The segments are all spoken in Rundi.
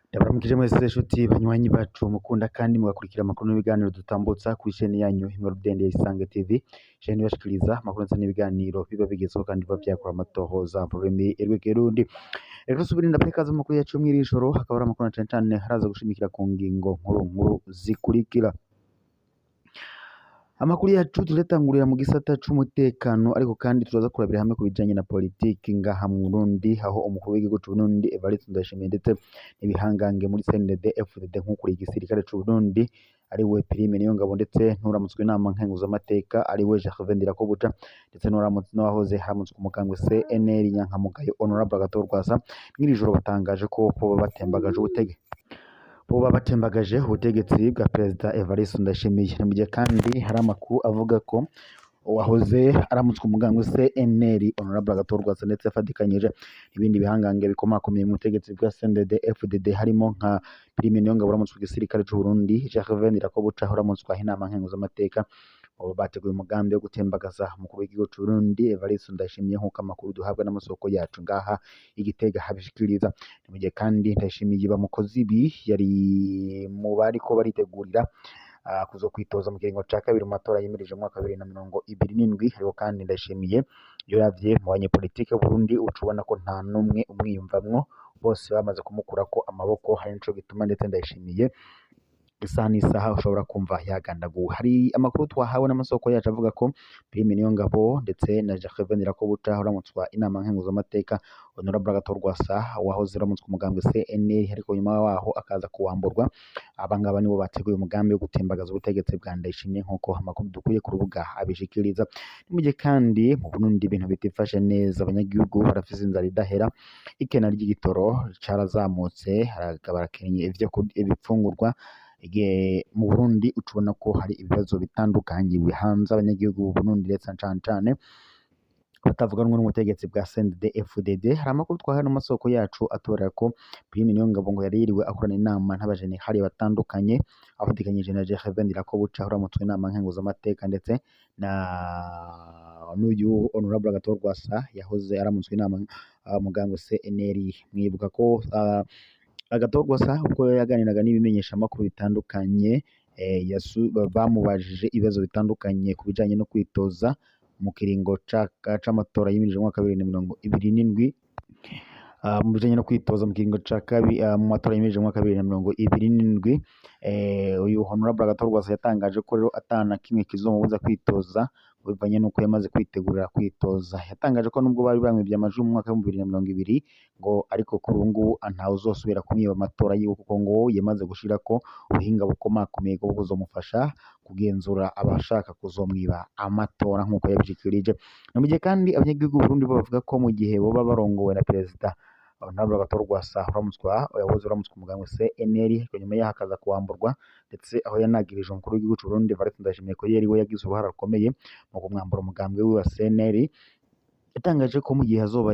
Ndabaramukije mwese nshuti banywanyi bacu mukunda kandi mugakurikira amakuru n'ibiganiro dutambutsa kuri chaîne yanyu Imwe Rudende ya Isange TV, chaîne ibashikiriza amakuru ndetse n'ibiganiro biba bigezweho kandi biba vyakora amatohoza mu rurimi rw'ikirundi. Rero subira ndabaha ikaze mu makuru yacu mw'iri joro, hakaba hari amakuru na cane cane haraza gushimikira ku ngingo nkuru nkuru zikurikira. Amakuru yacu turatangurira mu gisata c'umutekano, ariko kandi turaza kurabira hamwe ku bijanye na politiki ngaha mu Burundi, aho umukuru w'igihugu c'Uburundi Evariste Ndayishimiye ndetse n'ibihangange muri CNDD FDD nk'ukuriye igisirikare c'Uburundi ari we Prime Niyongabo, ndetse n'uramutswe inama nkenguzamateka ari we Gervais Ndirakobuca, ndetse n'uwahoze haramutswe umukambwe CNL Nyankamugayo Honorable Agathon Rwasa, mw'iri joro batangaje ko boba batembagaje ubutegetsi bwa Perezida Evariste Ndayishimiye. Ni mu gihe kandi hari amakuru avuga ko uwahoze aramutswe umugambwe CNL Honorable Agathon Rwasa ndetse afatikanyije n'ibindi bihangange bikomakomeye mu butegetsi bwa CNDD FDD, harimo nka Prime Niyongabo uramutswe igisirikare c'u Burundi, Gervais Ndirakobuca uramutswe inama nkenguzamateka, abo bateguye umugambi wo gutembagaza umukuru w'igihugu c'u Burundi Evariste Ndayishimiye, nk'uko amakuru duhabwa n'amasoko yacu ngaha i Gitega abishikiriza. Ni mu gihe kandi Ndayishimiye bamukoze ibi yari mu bariko baritegurira kuzokwitoza mu kiringo ca kabiri mu matora yimirije mu mwaka wa 2027. Ariko kandi Ndayishimiye iyo uravye mu banyepolitike b'Uburundi uca ubona ko nta n'umwe umwiyumvamwo, bose bamaze kumukurako amaboko. Hari nico gituma ndetse Ndayishimiye isaha n'isaha ushobora kumva yagandaguwe. Hari amakuru twahawe n'amasoko yacu avuga ko Prime Niyongabo ndetse na Gervais Ndirakobuca uramutswa inama nkenguzamateka Honorable Agathon Rwasa wahoze uramutswa umugambwe CNL, ariko nyuma waho akaza kuwamburwa, abangaba nibo bateguye umugambi wo gutembagaza ubutegetsi bwa Ndayishimiye, nk'uko amakuru dukuye ku rubuga abishikiriza. Ni mu gihe kandi mu Burundi ibintu bitifashe neza, abanyagihugu barafise inzara idahera, ikena ry'igitoro carazamutse, barakenye ibifungurwa. Igihe mu Burundi uca ubona ko hari ibibazo bitandukanye bihanze abanyagihugu b'u Burundi, ndetse cane cane batavuga rumwe n'ubutegetsi bwa CNDD FDD. Hari amakuru twahawe n'amasoko yacu atubwira ko Prime Niyongabo ngo yari yiriwe akorana inama n'abajenerali batandukanye afatikanyije na Gervais Ndirakobuca uramutswe inama nkenguzamateka, ndetse na n'uyu Honorable Agathon Rwasa yahoze aramutswe inama mugambwe CNL. Mwibuka ko Agathon Rwasa ubwo yaganiraga n'ibimenyeshamakuru bitandukanye, bamubajije ibibazo bitandukanye ku bijanye no kwitoza mu kiringo c'amatora yimirije mu mwaka wa 2027, mu bijanye no kwitoza mu kiringo ca kabiri mu matora yimirije mu mwaka wa 2027. Uyu Honorable Agathon Rwasa yatangaje ko rero atana kimwe kizomubuza kwitoza bivanye n'uko yamaze kwitegurira kwitoza. Yatangaje ko nubwo bari bamwivye amajwi mu mwaka wa 2020, ngo ariko kuri ubu ngubu ntawe uzosubira kumwiba amatora yiwe, kuko ngo yamaze gushirako ubuhinga bukomakomeye bwo kuzomufasha kugenzura abashaka kuzomwiba amatora, nk'uko yabishikirije. Ni mu gihe kandi abanyagihugu b'Uburundi bo bavuga ko mu gihe boba barongowe na Perezida Honorable Agathon Rwasa uramutswa yahoze uramutswa umugambwe CNL, ariko nyuma yaho akaza kuwamburwa, ndetse aho yanagirije umukuru w'igihugu c'Uburundi Evariste Ndayishimiye ko yari we yagize uruhara rukomeye mu kumwambura umugambwe wiwe wa CNL. Yatangaje ko mu gihe azoba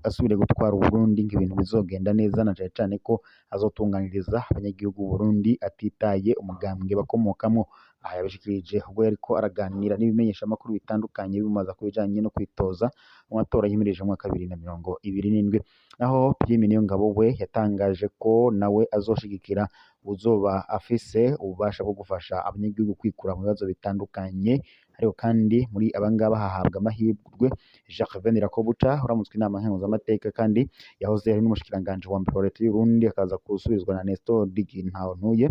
asubiriye gutwara Uburundi ngo ibintu bizogenda neza, na cane cane ko azotunganiriza abanyagihugu b'Uburundi atitaye umugambwe bakomokamwo. Aha yabishikirije ubwo yariko araganira n'ibimenyeshamakuru bitandukanye bimubaza ku bijanye no kwitoza mu matora yimirije mu mwaka wa 2027. Naho Prime Niyongabo we yatangaje ko nawe azoshigikira uzoba afise ububasha bwo gufasha abanyagihugu kwikura mu bibazo bitandukanye, ariko kandi muri abangaba hahabwa amahirwe Gervais Ndirakobuca uramutswe inama nkenguzamateka, kandi yahoze ari n'umushikiranganji wa mbere wa leta y'Uburundi, akaza gusubizwa na Nestor Ntaho-Ntuye,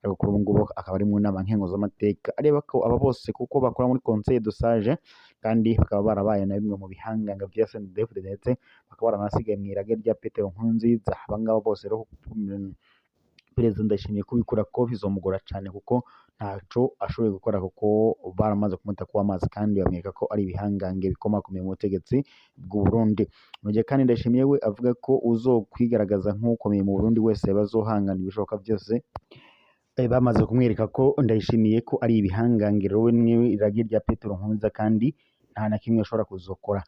ariko kuri ubu ngubu akaba ari mu nama nkenguzamateka. Areba ko aba bose kuko bakora muri Conseil de Sage, kandi bakaba barabaye na bimwe mu bihanganga vya CNDD-FDD, ndetse bakaba baranasigaye mw'irage rya Petero Nkurunziza. Abangaba bose rero Perezida Ndayishimiye kubikura ko bizomugora cane, kuko ntaco ashoboye gukora, kuko baramaze kumuta kuba amazi kandi bamwereka ko ari ibihangange bikomakomeye mu butegetsi bw'u Burundi. Mu gihe kandi Ndayishimiye we avuga ko uzokwigaragaza nk'ukomeye mu Burundi wese bazohangana ibishoboka vyose. Bamaze kumwereka ko Ndayishimiye ko ari ibihangange rero mw'irage rya Petero Nkurunziza, kandi nta na kimwe ashobora kuzokora.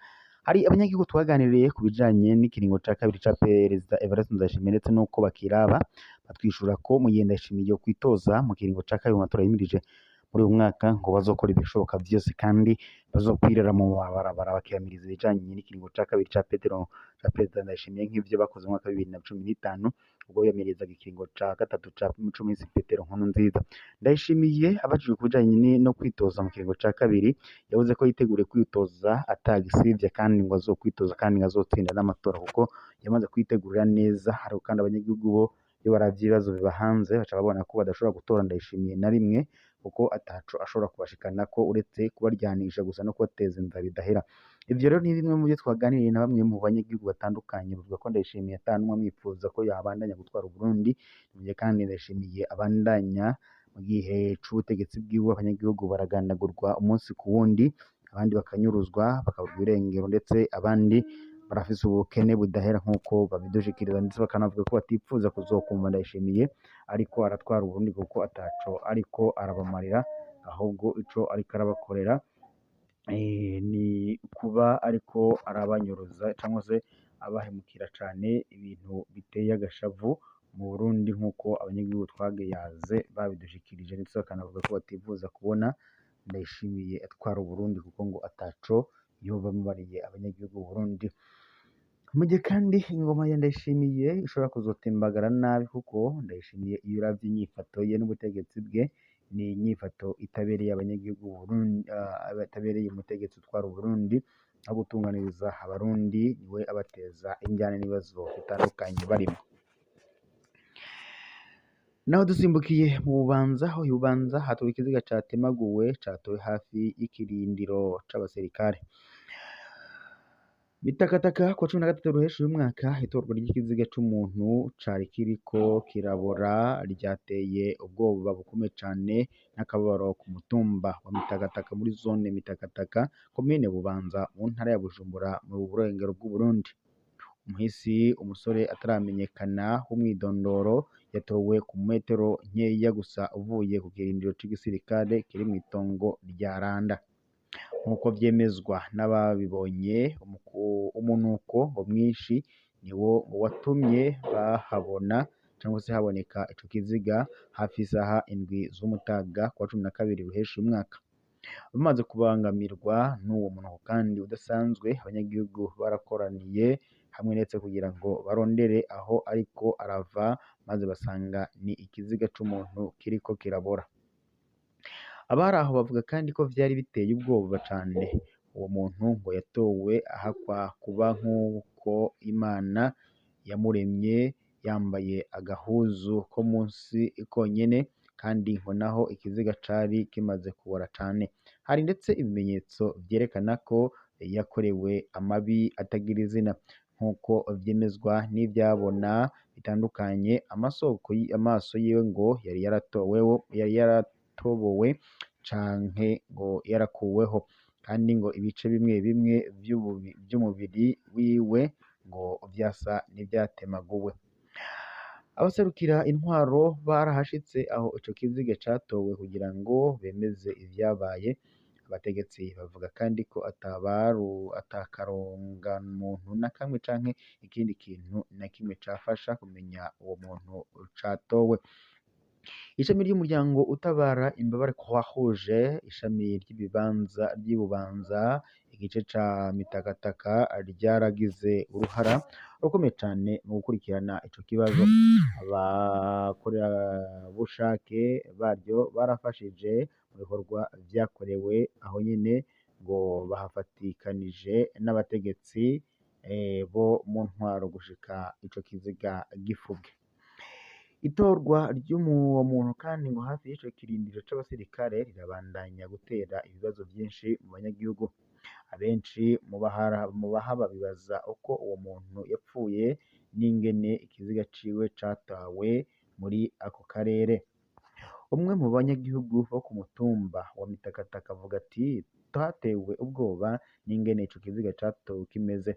Hari abanyagihugu twaganiriye ku bijanye n'ikiringo ca kabiri ca Perezida Evariste Ndayishimiye ndetse n'uko bakiraba, batwishura ko mu gihe Ndayishimiye yo kwitoza mu kiringo ca kabiri mu matora yimirije muri uyu mwaka ngo bazokora ibishoboka vyose kandi bazokwirira mu mabarabara bakiyamiriza ibijanye n'ikiringo ca kabiri ca Petero ca Perezida Ndayishimiye nk'ivyo bakoze mu mwaka wa 2015 ubwo biyamirizaga ikiringo ca gatatu ca Mucumisi Petero Nkurunziza. Ndayishimiye abajijwe ku bijanye no kwitoza mu kiringo ca kabiri yavuze ko yiteguriye kwitoza atagisivye kandi ngo azokwitoza kandi ngo azotsinda n'amatora kuko yamaze kwitegurira neza. Ariko kandi abanyagihugu bo iyo baravye ibibazo biba hanze baca babona ko badashobora gutora Ndayishimiye na rimwe kuko ataco ashobora kubashikanako uretse kubaryanisha gusa no kubateza inzara bidahera. Ivyo rero ni bimwe mu vyo twaganiriye na bamwe mu banyagihugu batandukanye bavuga ko Ndayishimiye ata n'umwe amwipfuza ko yabandanya gutwara Uburundi, mu gihe kandi Ndayishimiye abandanya mu gihe c'ubutegetsi bwiwe abanyagihugu baragandagurwa umunsi ku wundi, abandi bakanyuruzwa bakaburwa irengero ndetse abandi barafise ubukene budahera nk'uko babidushikiriza, ndetse bakanavuga ko batipfuza kuzokumva Ndayishimiye ariko aratwara Uburundi kuko ataco ariko arabamarira, ahubwo ico ariko arabakorera ni kuba ariko arabanyuruza cangwa se abahemukira cane, ibintu biteye agashavu mu Burundi nk'uko abanyagihugu twagiyaze babidushikirije, ndetse bakanavuga ko batifuza kubona Ndayishimiye atwara Uburundi kuko ngo ataco yoba amubariye abanyagihugu b'Uburundi. Mu gihe kandi ingoma ya Ndayishimiye ishobora kuzotembagara nabi kuko Ndayishimiye iyo uravye inyifato ye n'ubutegetsi bwe ni inyifato itabereye abanyagihugu b'Uburundi, itabereye umutegetsi utwara Uburundi, aho gutunganiriza abarundi niwe abateza injyane n'ibibazo bitandukanye barimo. Naho dusimbukiye mu Bubanza, aho i Bubanza hatowe ikiziga catemaguwe catowe hafi y'ikirindiro c'abasirikare. Mitakataka kuwa 13 Ruheshi uyu mwaka, itorwa ry'ikiziga c'umuntu cari kiriko kirabora ryateye ubwoba bukomeye cane n'akababaro ku mutumba wa Mitakataka muri zone Mitakataka, komine Bubanza mu ntara ya Bujumbura mu burengero bw'Uburundi. Umuhisi umusore ataramenyekana w'umwidondoro yatowe ku metero nkeya gusa uvuye ku kirindiro c'igisirikare kiri mw'itongo rya Randa. Nk'uko vyemezwa n'ababibonye, umunuko ngo mwinshi niwo watumye bahabona cangwa se haboneka ico kiziga hafi isaha 7 z'umutaga kuwa 12 Ruheshi uyu mwaka. Bamaze kubangamirwa n'uwo munuko kandi udasanzwe, abanyagihugu barakoraniye hamwe ndetse kugira ngo barondere aho ariko arava, maze basanga ni ikiziga c'umuntu kiriko kirabora. Abari aho bavuga kandi ko vyari biteye ubwoba cane. Uwo muntu ngo yatowe ahakwa kuba nk'uko Imana yamuremye, yambaye agahuzu ko munsi konyene, kandi ngo naho ikiziga cari kimaze kubora cane. Hari ndetse ibimenyetso vyerekana ko yakorewe amabi atagira izina, nk'uko vyemezwa n'ivyabona bitandukanye. Amaso yiwe ngo yari yaratobowe canke ngo yarakuweho, kandi ngo ibice bimwe bimwe vy'umubiri wiwe ngo vyasa n'ivyatemaguwe. Abaserukira intwaro barahashitse aho ico kiziga catowe kugira ngo bemeze ivyabaye. Abategetsi bavuga kandi ko atakarongamuntu na kamwe canke ikindi kintu na kimwe cafasha kumenya uwo muntu catowe. Ishami ry'umuryango utabara imbabare Croix Rouge, ishami ry'Ibubanza, igice ca Mitakataka ryaragize uruhara rukomeye cane mu gukurikirana ico kibazo. Abakorerabushake baryo barafashije mu bikorwa vyakorewe aho nyene, ngo bahafatikanije n'abategetsi bo mu ntwaro gushika ico kiziga gifubwe. Itorwa ry'uwo muntu kandi ngo hafi y'ico kirindiro c'abasirikare rirabandanya gutera ibibazo vyinshi mu banyagihugu. Abenshi mu bahaba bibaza uko uwo muntu yapfuye n'ingene ikiziga ciwe catawe muri ako karere. Umwe mu banyagihugu bo ku mutumba wa Mitakataka avuga ati: twatewe ubwoba n'ingene ico kiziga catowe kimeze,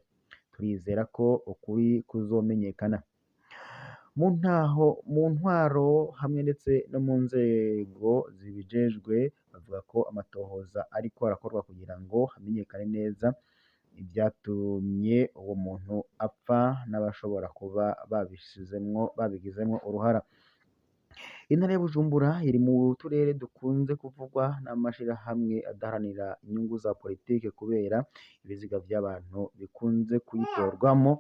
turizera ko ukuri kuzomenyekana. Mu ntwaro hamwe ndetse no mu nzego zibijejwe bavuga ko amatohoza ariko arakorwa kugira ngo hamenyekane neza ivyatumye uwo muntu apfa n'abashobora kuba babigizemwo uruhara. Intara ya Bujumbura iri mu turere dukunze kuvugwa n'amashirahamwe adaharanira inyungu za politike kubera ibiziga vy'abantu bikunze kuyitorwamo,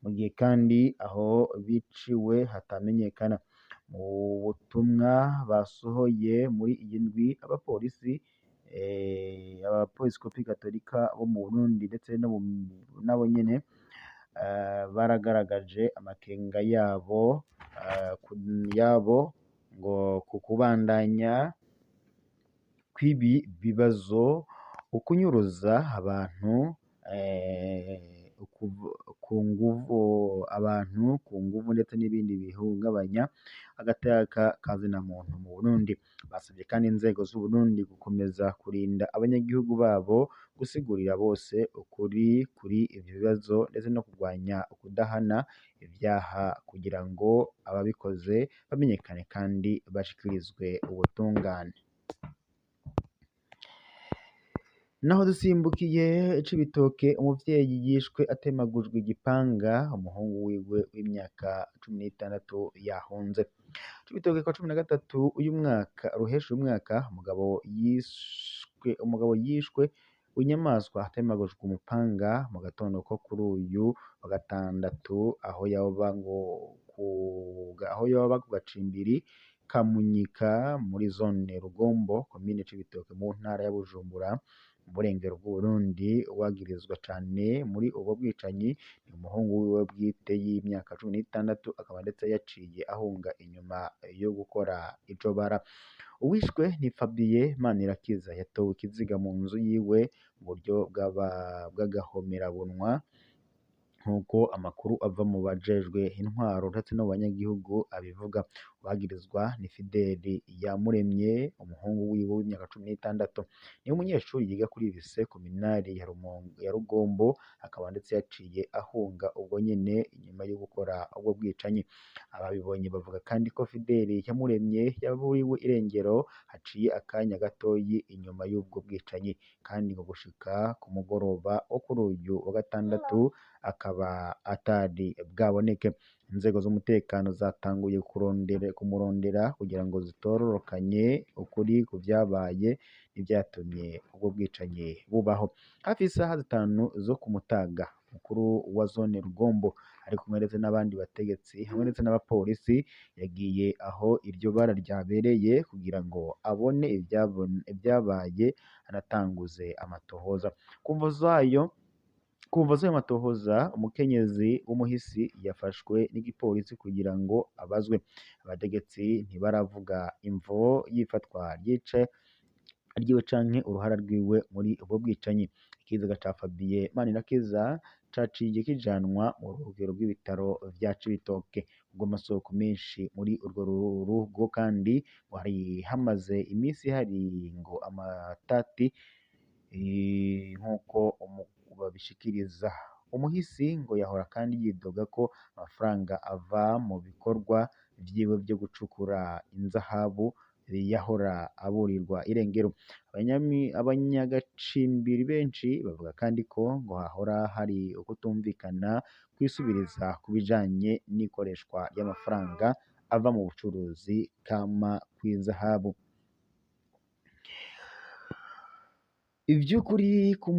mu gihe kandi aho biciwe hatamenyekana. Mu butumwa basohoye muri iyi ndwi, abapolisi abaepiskopi gatolika bo mu Burundi ndetse nabo nyene baragaragaje amakenga yabo yabo ngo ku kubandanya kw'ibi bibazo, ukunyuruza abantu ku nguvu, abantu ku nguvu ndetse n'ibindi bihungabanya agateka ka zina muntu mu Burundi. Basabye kandi inzego z'Uburundi gukomeza kurinda abanyagihugu babo, gusigurira bose ukuri kuri ivyo bibazo ndetse no kurwanya ukudahana ivyaha kugira ngo ababikoze bamenyekane kandi bashikirizwe ubutungane. Naho dusimbukiye Cibitoke, umuvyeyi yishwe atemagujwe igipanga, umuhungu wiwe w'imyaka 16 yahunze. Cibitoke kwa 13 uyu mwaka ruhesha uyu mwaka, umugabo yishwe w'inyamaswa atemagujwe umupanga mu gatondo ko kuri uyu wa gatandatu, aho yoba ngo aho yoba ku gacimbiri ka Munyika muri zone Rugombo, komine Cibitoke mu ntara ya Bujumbura, mu burengero bw'Uburundi. Uwagirizwa cane muri ubwo bwicanyi ni umuhungu wiwe bwite y'imyaka 16, akaba ndetse yaciye ahunga inyuma yo gukora ico bara. Uwishwe ni Fabien Manirakiza, yatowe ikiziga mu nzu yiwe mu buryo bw'agahomerabunwa, nk'uko amakuru ava mu bajejwe intwaro ndetse no mu banyagihugu abivuga. Uwagirizwa ni Fideli Iyamuremye, umuhungu wiwe w'imyaka 16, ni umunyeshuri yiga kuri lycée communale ya Rugombo, akaba ndetse yaciye ahunga ubwo nyene inyuma yo gukora ubwo bwicanyi. Ababibonye bavuga kandi ko Fideli Iyamuremye yaburiwe irengero haciye akanya gatoyi inyuma y'ubwo bwicanyi, kandi ngo gushika ku mugoroba wo kuri uyu wa gatandatu akaba atari bwaboneke. Inzego z'umutekano zatanguye kumurondera kugira ngo zitororokanye ukuri ku vyabaye n'ivyatumye ubwo bwicanyi bubaho. Hafi isaha 5 zo ku mutaga, umukuru wa zone Rugombo ari kumwe ndetse n'abandi bategetsi hamwe ndetse n'abapolisi, yagiye aho iryo bara ryabereye kugira ngo abone ivyabaye anatanguze amatohoza. Kumvo z'ayo matohoza, umukenyezi w'umuhisi yafashwe n'igipolisi kugira ngo abazwe. Abategetsi ntibaravuga imvo y'ifatwa ryiwe canke uruhara rwiwe muri ubwo bwicanyi. Ikiziga ca Fabien Manirakiza caciye kijanwa mu buruhukiro bw'ibitaro vya Cibitoke. Ubwo amasoko menshi muri urwo rugo kandi ngo hari hamaze imisi hari ngo amatati, nk'uko babishikiriza. Umuhisi ngo yahora kandi yidoga ko amafaranga ava mu bikorwa vyiwe vyo gucukura inzahabu yahora aburirwa irengero. Abanyagacimbiri benshi bavuga kandi ko ngo hahora hari ukutumvikana kwisubiriza ku bijanye n'ikoreshwa ry'amafaranga ava mu bucuruzi kama kw'inzahabu. Ivy'ukuri ku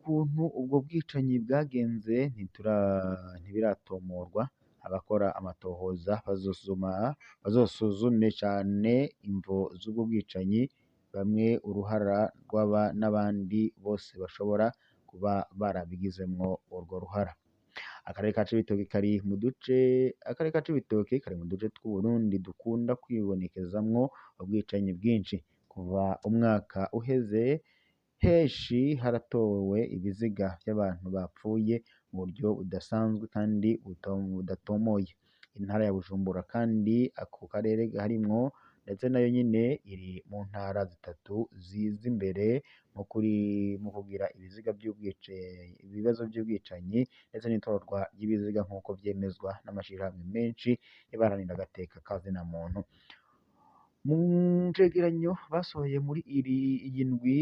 kuntu ubwo bwicanyi bwagenze ntibiratomorwa. Abakora amatohoza bazosuzume cane imvo z'ubwo bwicanyi, bamwe uruhara rw'aba n'abandi bose bashobora kuba barabigizemwo urwo ruhara. Akarere ka Cibitoke kari mu duce akarere ka Cibitoke kari mu duce tw'Uburundi dukunda kwibonekezamwo ubwicanyi bwinshi. Kuva umwaka uheze henshi haratowe ibiziga vy'abantu bapfuye mu buryo budasanzwe kandi budatomoye. Intara ya Bujumbura kandi ako karere harimwo ndetse nayo nyene iri mu ntara zitatu ziza imbere mu kugira ibiziga ibibazo vy'ubwicanyi ndetse n'itorwa ry'ibiziga nk'uko vyemezwa n'amashirahamwe menshi y'abaharanira agateka ka zina muntu. Mu cegeranyo basohoye muri iyi ndwi,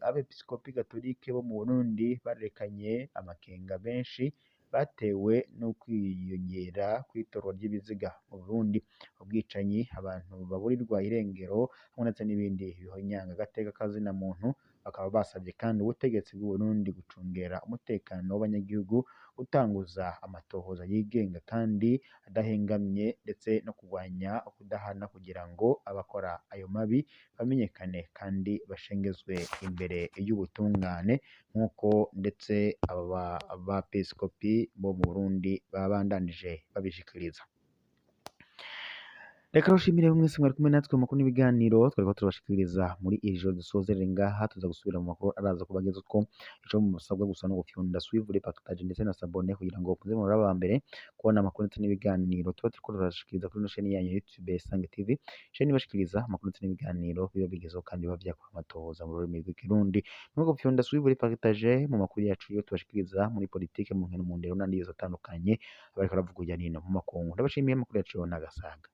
abepiskopi gatolike bo mu Burundi barerekanye amakenga menshi batewe no kwiyongera kw'itorwa ry'ibiziga mu Burundi, ubwicanyi, abantu baburirwa irengero hamwe ndetse n'ibindi bihonyanga agateka kazina muntu. Bakaba basabye kandi ubutegetsi bw'u Burundi gucungera umutekano w'abanyagihugu, gutanguza amatohoza yigenga kandi adahengamye, ndetse no kurwanya ukudahana kugira ngo abakora ayo mabi bamenyekane kandi bashengezwe imbere y'ubutungane, nk'uko ndetse aba bapiskopi bo mu Burundi babandanije babishikiriza. Reka rushimire mwese mwari kumwe natwe mu makuru n'ibiganiro twariko turabashikiriza muri iri joro. Dusozerere ngaha, tuza gusubira mu makuru araza kubageza uko. Ico musabwa gusa no gufyonda suivre, partage ndetse na s'abonner kugira ngo muze muri aba mbere kubona amakuru ndetse n'ibiganiro tuba turiko turabashikiriza kuri ino chaîne yanyu YouTube Isange TV, chaîne ibashikiriza amakuru ndetse n'ibiganiro biba bigezeho kandi biba vyakorewe amatohoza mu rurimi rw'Ikirundi. Mwe gufyonda suivre, partage mu makuru yacu yo tubashikiriza muri politike, mu nkino, mu ndero n'andi yose atandukanye abariko aravuga hirya no hino mu makungu. Ndabashimiye, amakuru yacu yo n'agasaga.